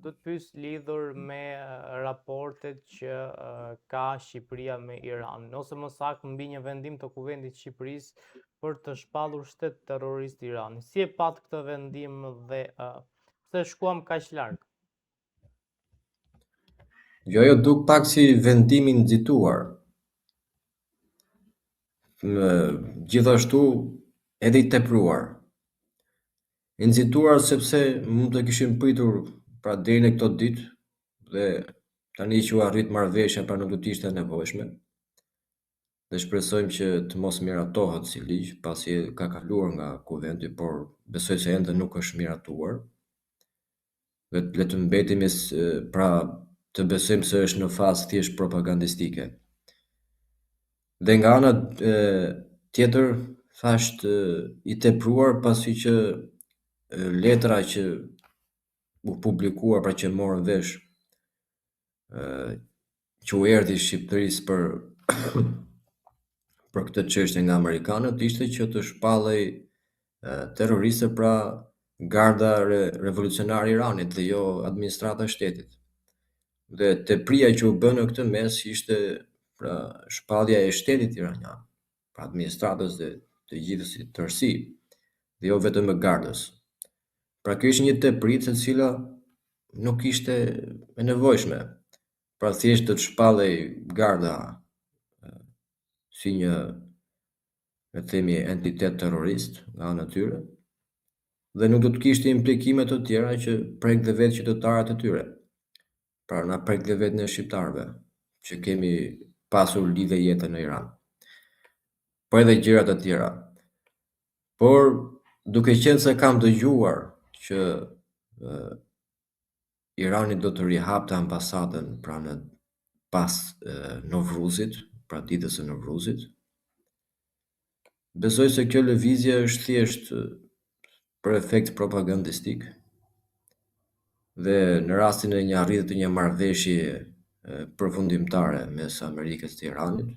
Do të pyes lidhur me raportet që ka Shqipëria me Iranin, ose më saktë mbi një vendim të Kuvendit të Shqipërisë për të shpallur shtet terrorist Iranin. Si e patë këtë vendim dhe pse shkuam kaq larg? Jo, jo, duk pak si vendim i nxituar. Gjithashtu edhe i tepruar. I nxituar sepse mund të kishim pritur pra deri në këto ditë dhe tani që u arrit marrëveshja pra nuk do të ishte e nevojshme. Dhe shpresojmë që të mos miratohet si ligj, pasi ka kaluar nga kuvendi, por besoj se ende nuk është miratuar. Dhe le të mbetemi pra të besojmë se është në fazë thjesht propagandistike. Dhe nga ana tjetër, thashë i tepruar pasi që letra që u publikua, pra që morën vesh që u erdhi Shqipërisë për për këtë çështje nga amerikanët ishte që të shpallej terroriste pra garda re, revolucionare e Iranit dhe jo administrata e shtetit. Dhe tepria që u bë në këtë mes ishte pra shpallja e shtetit iranian, pra administratës dhe të gjithë si tërësi, dhe jo vetëm e gardës. Pra kjo ishte një tepricë e cila nuk ishte e nevojshme. Pra thjesht do të shpallej garda si një le të themi entitet terrorist nga ana e tyre dhe nuk do të kishte implikime të tjera që prek dhe vetë qytetarët e tyre. Pra na prek dhe vetë ne shqiptarëve që kemi pasur lidhje jete në Iran. Po edhe gjëra të tjera. Por duke qenë se kam dëgjuar që Irani do të rihapte ambasadën pra në pas Novruzit, pra ditës së Novruzit, besoj se kjo lëvizje është thjesht për efekt propagandistik dhe në rastin e një arritje të një marrëveshjeje përfundimtare mes Amerikës dhe Iranit,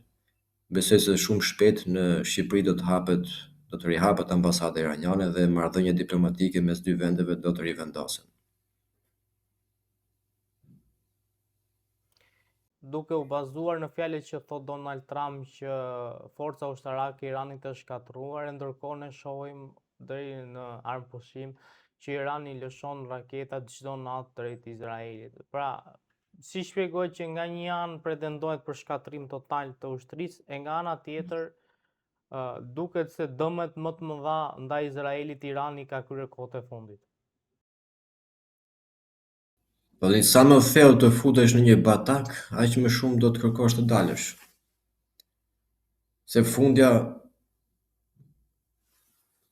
besoj se shumë shpejt në Shqipëri do të hapet do të rihapet ambasada iraniane dhe marrëdhëniet diplomatike mes dy vendeve do të rivendosen. Duke u bazuar në fjalët që thotë Donald Trump që forca ushtarake e Iranit është shkatërruar, e ndërkohë ne shohim deri në armëpushim që Irani lëshon raketat çdo natë drejt Izraelit. Pra, si shpjegohet që nga një anë pretendohet për shkatërrim total të ushtrisë, e nga ana tjetër duket se dëmet më të mëdha ndaj Izraelit Irani ka kryer kohët e fundit. Po dhe sa më thellë të futesh në një batak, aq më shumë do të kërkosh të dalësh. Se fundja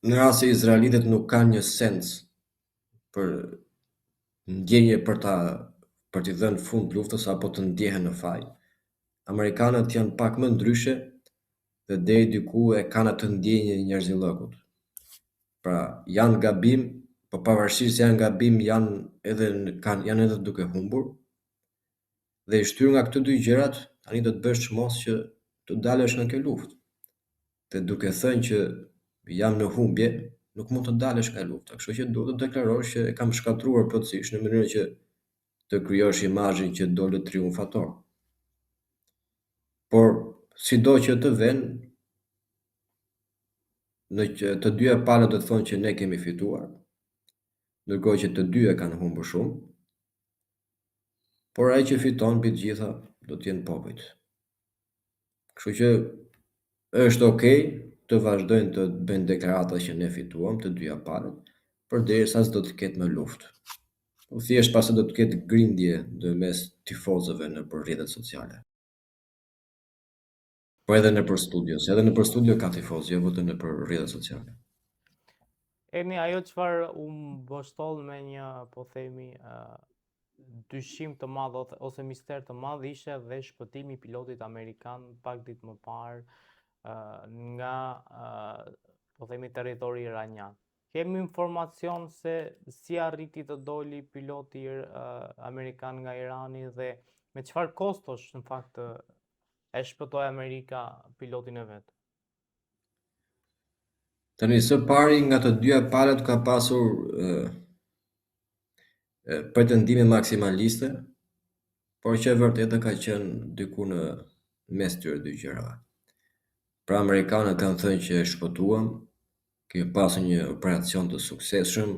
në rast se izraelitët nuk kanë një sens për ndjenjë për ta për t'i dhënë fund luftës apo të ndjehen në faj. Amerikanët janë pak më ndryshe dhe deri diku e kanë atë ndjenjë e njerëzillëkut. Pra, janë gabim, po pavarësisht se janë gabim, janë edhe kanë janë edhe duke humbur. Dhe i shtyrë nga këto dy gjërat, tani do të bësh çmos që të dalësh nga kjo luftë. Dhe duke thënë që jam në humbje, nuk mund të dalësh nga lufta. Kështu që duhet të deklarosh që e kam shkatërruar plotësisht në mënyrë që të krijosh imazhin që dole triumfator. Por sido që të ven, në që të dyja palët do të thonë që ne kemi fituar, ndërkohë që të dyja kanë humbur shumë, por ai që fiton mbi të gjitha do të jenë popujt. Kështu që është okay të vazhdojnë të bëjnë deklarata që ne fituam të dyja palët, përderisa s'do të ketë më luftë. Po thjesht pasi do të ketë grindje ndërmes tifozëve nëpër rrjetet sociale. Po edhe nëpër studio, se edhe nëpër studio ka tifozë, jo vetëm nëpër rrjetet sociale. Eni, ajo çfarë u mbështoll me një, po themi, uh, dyshim të madh ose mister të madh ishte dhe shpëtimi i pilotit amerikan pak ditë më parë uh, nga uh, po themi territori iranian. Kemi informacion se si arriti të doli piloti uh, amerikan nga Irani dhe me çfarë kostosh në fakt e shpëtoi Amerika pilotin e vet. Tani së pari nga të dyja palët ka pasur pretendime maksimaliste, por që e vërteta ka qenë diku në mes këtyre dy gjërave. Pra amerikanët kanë thënë që e shpëtuam, kemi pasur një operacion të suksesshëm,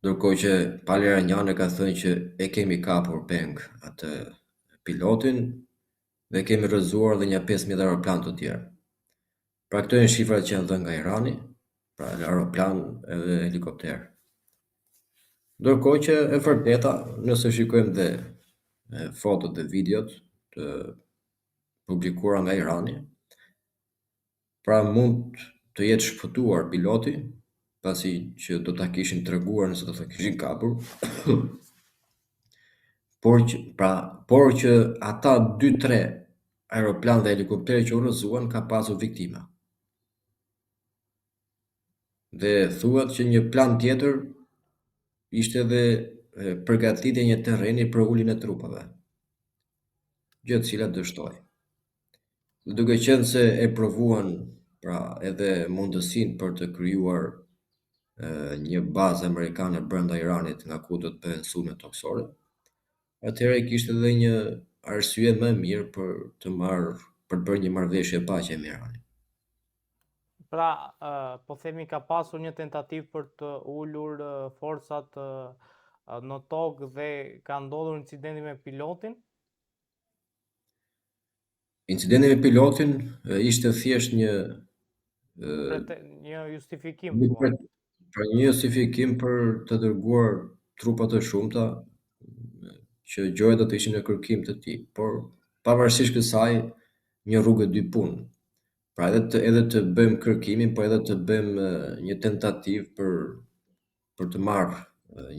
ndërkohë që pala iraniane ka thënë që e kemi kapur peng atë pilotin dhe kemi rrëzuar dhe nja 15 aeroplanë të tjerë. Pra këto janë shifrat që janë dhënë nga Irani, pra aeroplan edhe helikopter. Ndërkohë që e vërteta, nëse shikojmë dhe fotot dhe videot të publikuara nga Irani, pra mund të jetë shpëtuar piloti, pasi që do ta kishin treguar nëse do ta kishin kapur. por që pra, por që ata 2-3 aeroplan dhe helikopterë që u rrëzuan ka pasur viktima. Dhe thuhet që një plan tjetër ishte edhe përgatitja e një terreni për uljen e trupave, gjë e cila dështoi. Duke qenë se e provuan pra edhe mundësinë për të krijuar një bazë amerikane brenda Iranit nga ku do të bëhen sulme tokësore, atëherë kishte edhe një arsye më e mirë për të marrë për të bërë një marrëveshje paqe me Iranin. Pra, po themi ka pasur një tentativë për të ulur forcat në tokë dhe ka ndodhur incidenti me pilotin? Incidenti me pilotin ishte thjesht një një justifikim një thua. Pra një justifikim për të dërguar trupa të shumta që gjoja do të ishin në kërkim të tij, por pavarësisht kësaj, një rrugë dy punë. Pra edhe të edhe të bëjmë kërkimin, po edhe të bëjmë një tentativë për për të marrë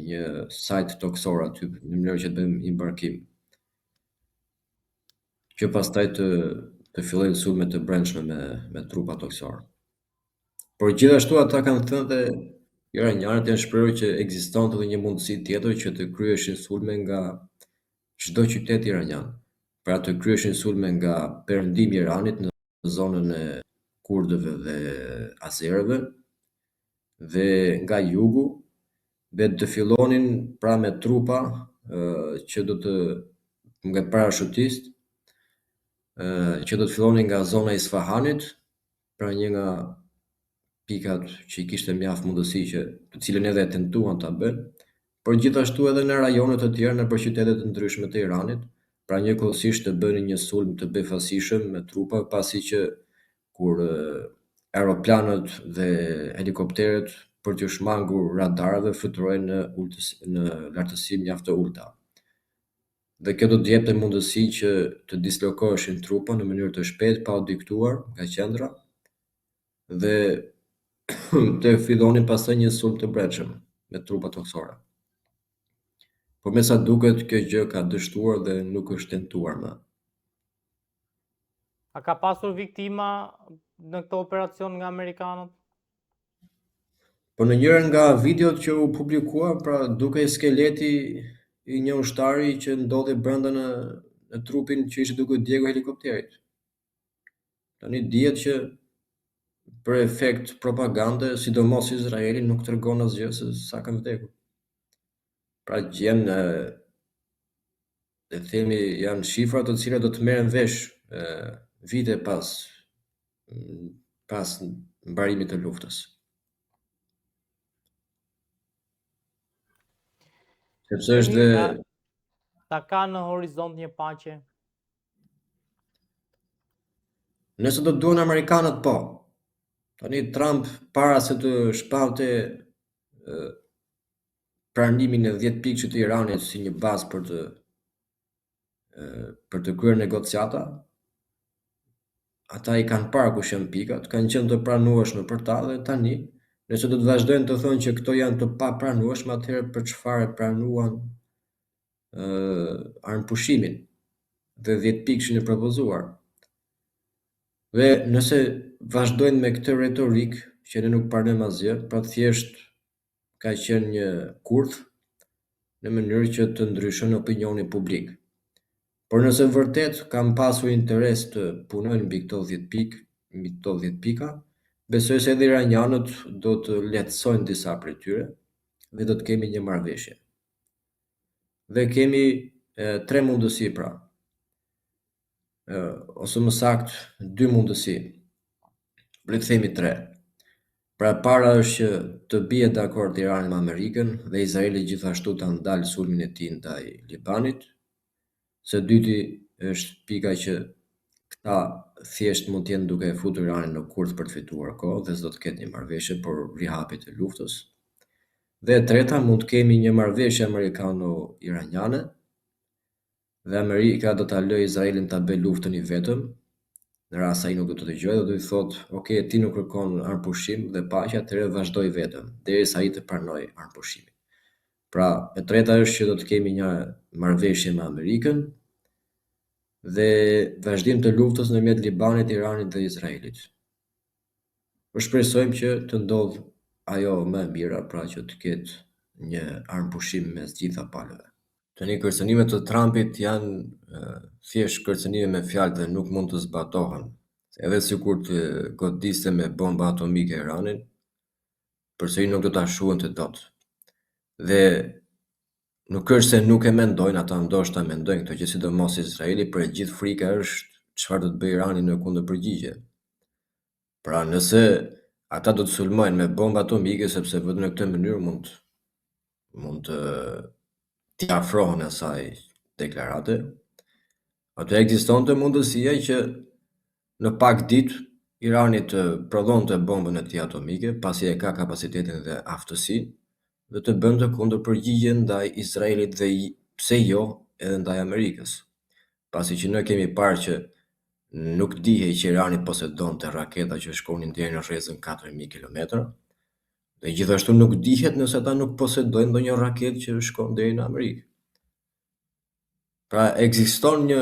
një sajt tokësor aty në mënyrë që të bëjmë imbarkim. Që pastaj të të fillojnë sulme të brendshme me me trupa tokësore. Por gjithashtu ata kanë thënë dhe iranianët janë shprehur që ekzistonte edhe një mundësi tjetër që të kryheshin sulme nga çdo qytet iranian. Pra të kryheshin sulme nga perëndimi i Iranit në zonën e kurdëve dhe azerëve dhe nga jugu dhe të fillonin pra me trupa që do të nga parashutist që do të fillonin nga zona e Isfahanit, pra një nga pikat që i kishte mjaft mundësi që të cilën edhe e tentuan ta bëjnë, por gjithashtu edhe në rajone të tjera nëpër qytete të ndryshme të Iranit, pra njëkohësisht të bënin një sulm të befasishëm me trupa, pasi që kur aeroplanët dhe helikopterët për t'ju shmangur radarëve fluturojnë në ultës, në lartësi mjaft të ulëta. Dhe kjo do të jepte mundësi që të dislokoheshin trupa në mënyrë të shpejtë pa u diktuar nga qendra dhe të fillonin pastaj një sulm të brendshëm me trupa tokësore. Por me sa duket kjo gjë ka dështuar dhe nuk është tentuar më. A ka pasur viktima në këtë operacion nga amerikanët? Po në njërën nga videot që u publikua, pra dukej skeleti i një ushtari që ndodhej brenda në në trupin që ishte duke djegur helikopterit. Tani dihet që për efekt propagande, sidomos Izraeli nuk tregon asgjë se sa kanë vdekur. Pra janë le të themi janë shifra të cilat do të merren vesh vite pas pas mbarimit të luftës. Sepse është dhe a ka në horizont një paqe? Nëse do të duan amerikanët, po. Tani Trump para se të shpallte pranimin e 10 pikëshit të Iranit si një bazë për të për të kryer negociata, ata i kanë parë kush janë pikat, kanë qenë të pranueshme për ta dhe tani, nëse do të vazhdojnë të thonë që këto janë të papranueshme, atëherë për çfarë e pranuan armëpushimin dhe 10 pikëshin e propozuar. Dhe nëse vazhdojnë me këtë retorikë që ne nuk pranojmë asgjë, pra thjesht ka qenë një kurth në mënyrë që të ndryshojnë opinionin publik. Por nëse vërtet kanë pasur interes të punojnë mbi këto 10 pikë, mbi këto 10 pika, besoj se edhe iranianët do të lehtësojnë disa prej tyre dhe do të kemi një marrëveshje. Dhe kemi e, tre mundësi pra, e, ose më saktë dy mundësi, le të themi tre. Pra e para është që të bie dakord Irani me Amerikën dhe Izraeli gjithashtu ta ndalë sulmin e tij ndaj Libanit. Së dyti është pika që këta thjesht mund të jenë duke e futur Iranin në kurth për të fituar kohë dhe s'do të ketë një marrëveshje, por rihapje të luftës. Dhe e treta, mund të kemi një marrëveshje amerikano-iraniane dhe Amerika do ta lërë Izraelin ta bëjë luftën i vetëm, në rast se ai nuk do të dëgjojë dhe do t'i thotë, "Ok, ti nuk kërkon armëpushim dhe paqe, atëherë vazhdoj vetëm, derisa ai të pranojë armëpushimin." Pra, e treta është që do të kemi një marrëveshje me Amerikën dhe vazhdim të luftës ndërmjet Libanit, Iranit dhe Izraelit. Po shpresojmë që të ndodhë ajo më e mira, pra që të ketë një armëpushim mes gjitha palëve. Tani kërcënimet të Trumpit janë thjesht kërcënime me fjalë dhe nuk mund të zbatohen. Edhe sikur të godiste me bomba atomike Iranin, përsëri nuk do ta shuante dot. Dhe nuk është se nuk e mendojnë, ata ndoshta mendojnë këtë gjë, sidomos Izraeli, por e gjithë frika është çfarë do të bëjë Irani në kundërpërgjigje. Pra nëse ata do të sulmojnë me bomba atomike, sepse vetëm në këtë mënyrë mund mund të t'i afrohen asaj deklarate, aty ekzistonte mundësia që në pak ditë Irani të prodhonte bombën e tij atomike, pasi e ka kapacitetin dhe aftësinë, dhe të bënte kundërpërgjigje ndaj Izraelit dhe pse jo edhe ndaj Amerikës. Pasi që ne kemi parë që nuk dihej që Irani posedonte raketa që shkonin deri në rrezën 4000 kilometra, dhe gjithashtu nuk dihet nëse ata nuk posedojnë ndonjë raketë që shkon deri në Amerikë. Pra ekziston një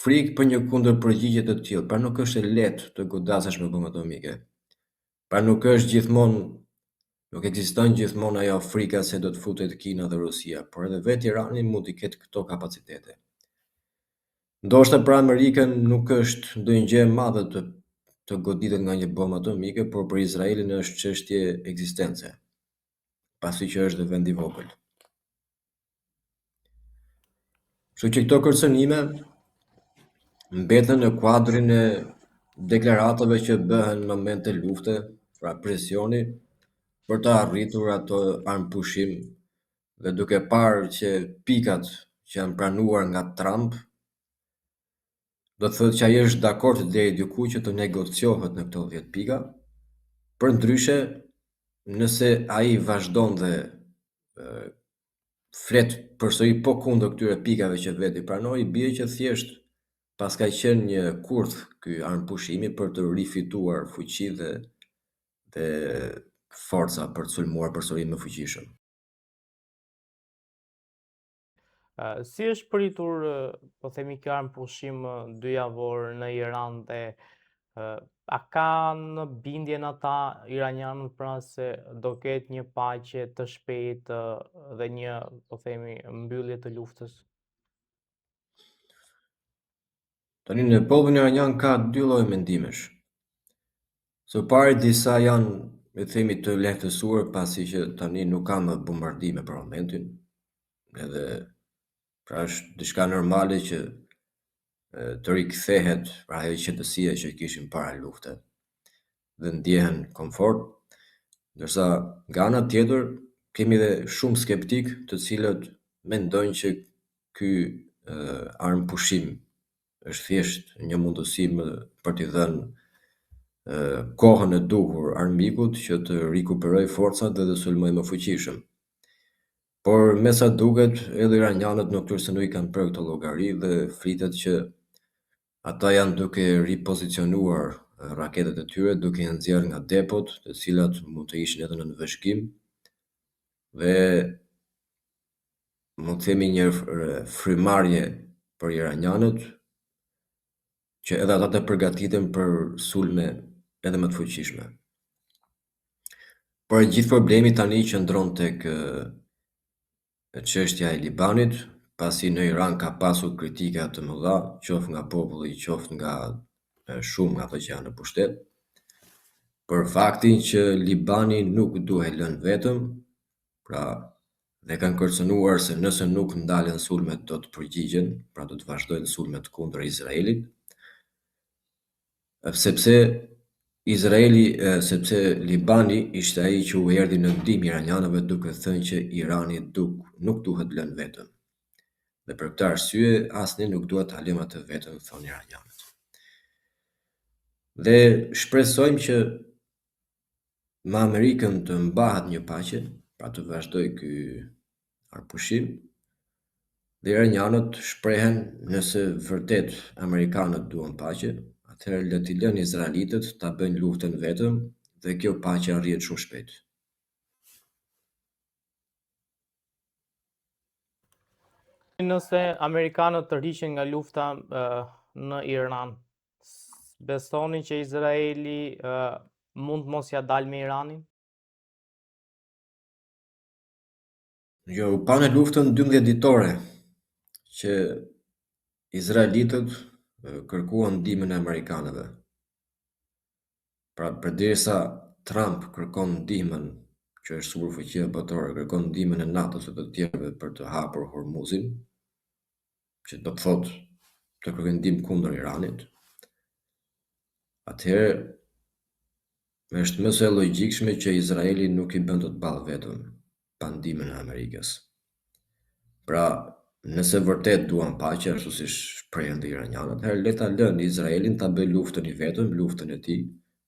frikë për një kundërpërgjigje të tillë, pra nuk është e lehtë të godasësh me bombë atomike. Pra nuk është gjithmonë nuk ekziston gjithmonë ajo frika se do të futet Kina dhe Rusia, por edhe vetë Irani mund t'i ketë këto kapacitete. Ndoshta për Amerikën nuk është ndonjë gjë e madhe të të goditet nga një bombë atomike, por për Izraelin është çështje ekzistence, pasi që është dhe vend i vogël. Kështu që këto kërcënime mbeten në kuadrin e deklaratave që bëhen në momente lufte, pra presioni për të arritur ato armëpushim dhe duke parë që pikat që janë pranuar nga Trump, do të thotë që ai është dakord deri diku që të negociohet në këto 10 pika. Përndryshe, nëse ai vazhdon dhe flet përsëri po kundër këtyre pikave që vetë i pranoi, bie që thjesht paska qenë një kurth ky armëpushimi për të rifituar fuqi dhe dhe forca për të sulmuar përsëri më fuqishëm. Si është pritur, po themi kjo armëpushim dy javor në Iran dhe a kanë bindjen ata iranianët pra se do ketë një paqe të shpejtë dhe një, po themi, mbyllje të luftës? Tani në popullin iranian ka dy lloje mendimesh. Së pari disa janë, le të themi, të lehtësuar pasi që tani nuk ka më bombardime për momentin, edhe pra është diçka normale që të rikthehet pra ajo qetësia që kishin para lufte dhe ndjehen komfort, ndërsa nga ana tjetër kemi edhe shumë skeptik të cilët mendojnë që ky armëpushim është thjesht një mundësi më për t'i dhënë kohën e duhur armikut që të rikuperojë forcat dhe të sulmojë më fuqishëm. Por me sa duket edhe iranianët nuk është se nuk i kanë bërë këto llogari dhe flitet që ata janë duke ripozicionuar raketat e tyre, duke i nxjerrë nga depot, të cilat mund të ishin edhe në vëzhgim dhe mund të themi një frymarrje për iranianët që edhe ata të përgatiten për sulme edhe më të fuqishme. Por e gjithë problemi tani qëndron tek çështja e Libanit, pasi në Iran ka pasur kritika të mëdha, qoftë nga populli, qoftë nga shumë nga ata që janë në pushtet, për faktin që Libani nuk duhej lënë vetëm. Pra, dhe kanë kërcënuar se nëse nuk ndalen sulmet do të përgjigjen, pra do të vazhdojnë sulmet kundër Izraelit, sepse Izraeli, sepse Libani ishte ai që u erdhi në ndihmë iranianëve duke thënë që Irani duk, nuk duhet lënë vetëm. Dhe për këtë arsye as ne nuk duhet ta lëmë atë vetëm, thonë iranianët. Dhe shpresojmë që me Amerikën të mbahet një paqe, pra të vazhdojë ky armëpushim, dhe iranianët shprehen nëse vërtet amerikanët duan paqe, atëherë le t'i lënë izraelitët ta bëjnë luftën vetëm dhe kjo paqe arrihet shumë shpejt. Nëse amerikanët tërhiqen nga lufta në Iran, besoni që Izraeli mund të mos ia dalë me Iranin? Jo, u pa në luftën 12 ditore që izraelitët kërkuan ndihmën e amerikanëve. Pra, përderisa Trump kërkon ndihmën, që është superfuqia botërore, kërkon ndihmën e NATO-s e të tjerëve për të hapur Hormuzin, që do të thotë të kërkojnë ndihmë kundër Iranit, atëherë është më se e logjikshme që Izraeli nuk i bën dot ballë vetëm pa ndihmën e Amerikës. Pra, nëse vërtet duan paqe, ashtu si shprehen dhe iranianët, atëherë le ta lënë Izraelin ta bëjë luftën i vetëm, luftën e tij,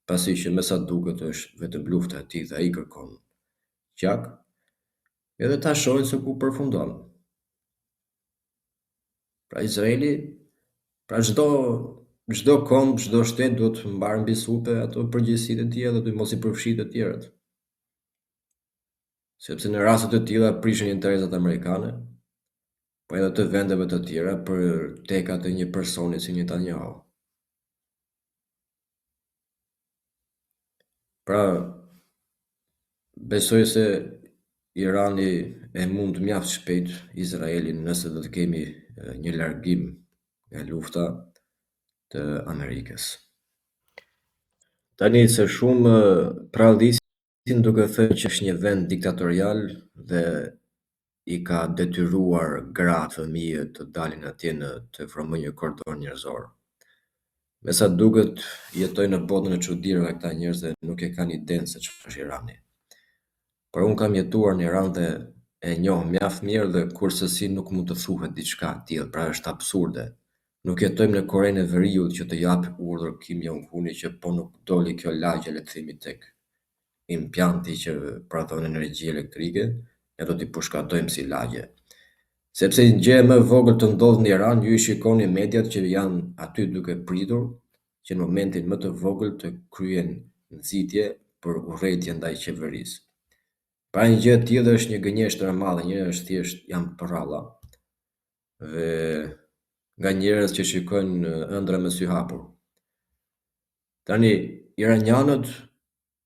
pasi që me sa duket është vetëm lufta e tij dhe ai kërkon gjak, edhe ta shohin se ku përfundon. Pra Izraeli, pra çdo çdo komb, çdo shtet duhet të mbarë mbi supe ato përgjegjësitë e tij edhe të mos i përfshijë të tjerët. Sepse në raste të tilla prishen interesat amerikane, po edhe të vendeve të tjera për tekat e një personi si Netanyahu. Pra, besoj se Irani e mund mjaft shpejt Izraelin nëse do të kemi një largim nga lufta të Amerikës. Tani se shumë prallisin duke thënë që është një vend diktatorial dhe i ka detyruar gratë, fëmijët të dalin atje në të formojnë një kordon njerëzor. Me sa duket jetojnë në botën e çudirave këta njerëz dhe nuk e kanë idenë se çfarë është Irani. Por unë kam jetuar në Iran dhe e njoh mjaft mirë dhe kurrsesi nuk mund të thuhet diçka e tillë, pra është absurde. Nuk jetojmë në Korenë e Veriut që të japë urdhër Kim Jong-uni që po nuk doli kjo lagje le të themi tek impianti që prodhon energji elektrike, ne do t'i pushkatojmë si lagje. Sepse një gjë më e vogël të ndodhë në Iran, ju i shikoni mediat që janë aty duke pritur që në momentin më të vogël të kryen nxitje për urrejtje ndaj qeverisë. Pra një gjë e tillë është një gënjeshtër e madhe, një është thjesht janë përralla. Dhe nga njerëz që shikojnë ëndrra me sy hapur. Tani, iranianët,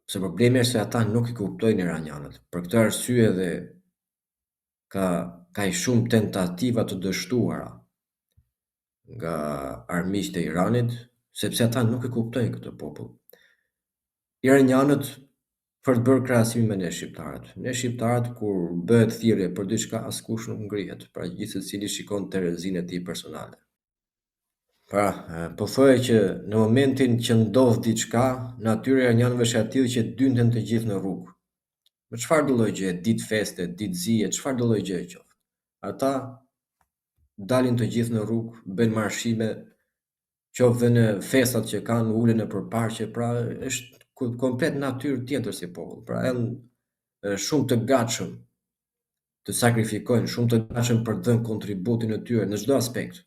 se problemi është se ata nuk i kuptojnë iranianët. Për këtë arsye dhe ka kaq shumë tentativa të dështuara nga armiqtë e Iranit, sepse ata nuk e kuptojnë këtë popull. Iranianët për të bërë krahasim me ne shqiptarët. Ne shqiptarët kur bëhet thirrje për diçka askush nuk ngrihet, pra gjithsecili shikon terezinë e tij personale. Pra, po thoja që në momentin që ndodh diçka, natyra e iranianëve është e atillë që dynden të gjithë në rrugë. Në çfarë do lloj gjëje, ditë feste, ditë zie, çfarë do lloj gjëje qoftë. Ata dalin të gjithë në rrugë, bëjnë marshime, qoftë dhe në festat që kanë, ulen nëpër parqe, pra është komplet natyrë tjetër si popull. Pra janë shumë të gatshëm të sakrifikojnë, shumë të gatshëm për të dhënë kontributin e tyre në çdo aspekt.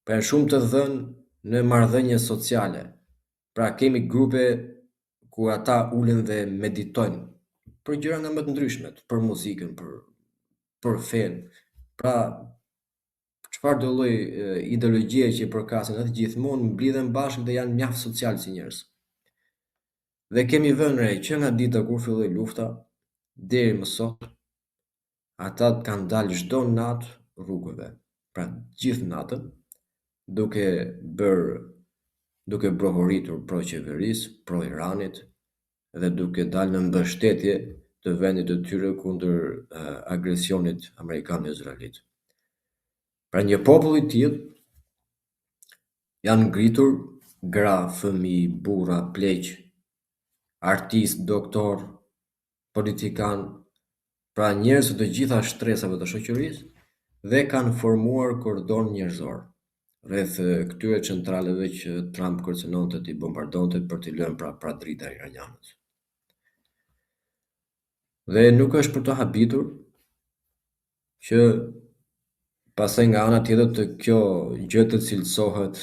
Pra janë shumë të dhënë në marrëdhënie sociale. Pra kemi grupe ku ata ulen dhe meditojnë për gjëra nga më të ndryshmet, për muzikën, për për fenë. Pra çfarë do lloj ideologjie që i përkasin, ata gjithmonë mblidhen bashkë dhe janë mjaft social si njerëz. Dhe kemi vënë re që nga dita kur filloi lufta deri më sot, ata kanë dalë çdo natë rrugëve, pra gjithë natën, duke bërë duke brohoritur pro qeverisë, pro Iranit dhe duke dalë në mbështetje të vendit të tyre kundër agresionit amerikano-izraelit. Pra një popull i tillë janë ngritur gra, fëmijë, burra, pleq, artistë, doktor, politikan, pra njerëz të të gjitha shtresave të shoqërisë dhe kanë formuar kordon njerëzor rreth këtyre centraleve që Trump kërcënonte t'i bombardonte për t'i lënë pra pa drita iranianët. Dhe nuk është për të habitur që pastaj nga ana tjetër të kjo gjë të cilësohet,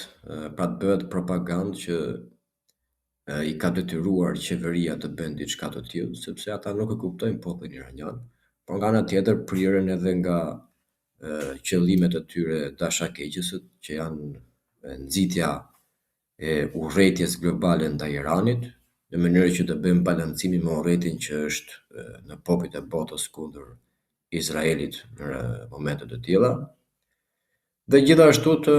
pra të bëhet propagandë që i ka detyruar qeveria të bëjnë diçka të tillë, sepse ata nuk e kuptojnë popullin iranian, por nga ana tjetër priren edhe nga qëllimet e tyre dashakeqëse që janë nxitja e urrejtjes globale ndaj Iranit, në mënyrë që të bëjnë balancimin me urrejtjen që është në popujt e botës kundër Izraelit në momente të tilla. Dhe gjithashtu të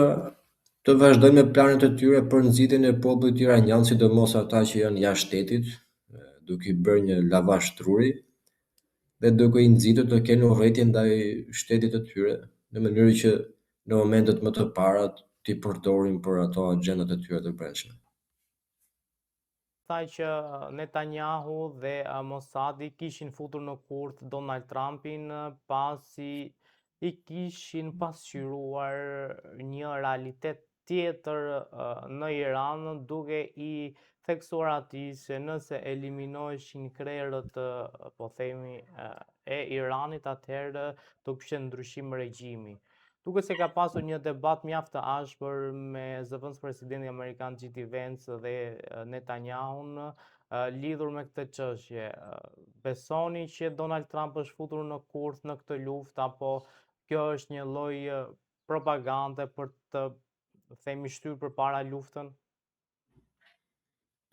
të vazhdojnë me planet e tyre për nxitjen e popullit iranian, sidomos ata që janë jashtë shtetit, duke i bërë një lavash truri dhe duke i nxitur të kenë urrejtje ndaj shtetit të tyre, në mënyrë që në momentet më të para t'i përdorin për ato agjendat e tyre të brendshme. Tha që Netanyahu dhe Mossadi kishin futur në kurth Donald Trumpin pasi i kishin pasqyruar një realitet tjetër në Iran, duke i theksuar atij se nëse eliminoheshin krerët, po themi, e Iranit, atëherë do kishte ndryshim regjimi. Duket se ka pasur një debat mjaft të ashpër me zëvendëspresidentin amerikan J.D. Vance dhe Netanyahun lidhur me këtë çështje. Besoni që Donald Trump është futur në kurth në këtë luftë apo kjo është një lloj propagande për të themi shtyrë përpara luftën?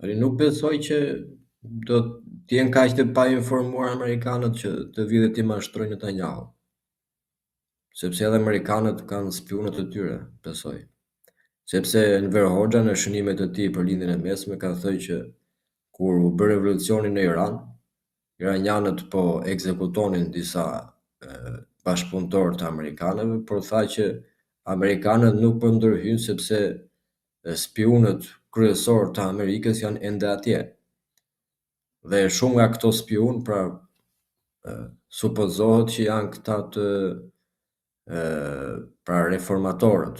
Ani nuk besoj që do të jenë kaq të painformuar amerikanët që të vijë dhe t'i mashtrojnë Netanyahu. Sepse edhe amerikanët kanë spiunët e tyre, besoj. Sepse Enver Hoxha në shënimet e tij për Lindjen e Mesme ka thënë që kur u bë revolucioni në Iran, iranianët po ekzekutonin disa bashkëpunëtorë të amerikanëve, por tha që amerikanët nuk po ndërhyjnë sepse spiunët kryesor të Amerikës janë ende atje. Dhe shumë nga këto spiun, pra supozohet që janë këta të pra reformatorët,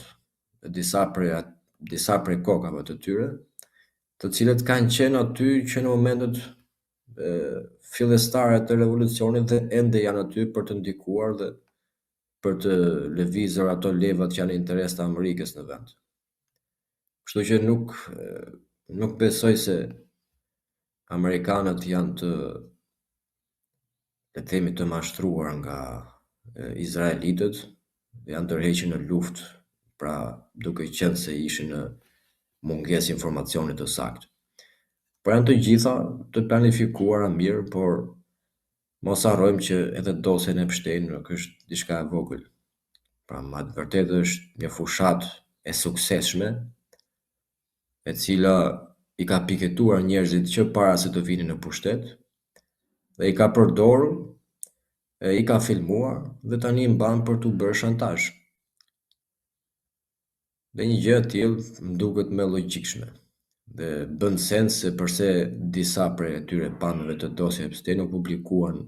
disa prej disa prej kokave të tyre, të cilët kanë qenë aty që në momentet fillestare të revolucionit dhe ende janë aty për të ndikuar dhe për të lëvizur ato levat që janë në interes të Amerikës në vend. Kështu që nuk nuk besoj se amerikanët janë të le të themi të mashtruar nga izraelitët, janë tërhequr në luftë, pra duke qenë se ishin në mungesë informacioni të saktë. Por janë të gjitha të planifikuara mirë, por mos harrojmë që edhe dosja e Epstein nuk është diçka e vogël. Pra, me të vërtetë është një fushatë e suksesshme, e cila i ka piketuar njerëzit që para se të vinin në pushtet dhe i ka përdorur, e i ka filmuar dhe tani i mban për t'u bërë shantazh. Dhe një gjë e tillë më duket më e logjikshme dhe bën sens se përse disa prej atyre pamjeve të dosjes Epstein u publikuan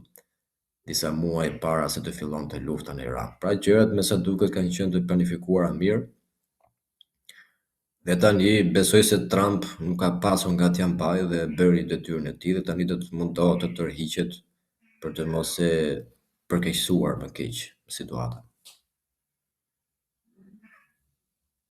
disa muaj para se të fillonte lufta në Iran. Pra gjërat me sa duket kanë qenë të planifikuara mirë. Dhe tani besoj se Trump nuk ka pasur nga t'ia mbajë dhe bëri detyrën e tij dhe tani do të mundohet të tërhiqet për të mos e përkeqësuar më keq situatën.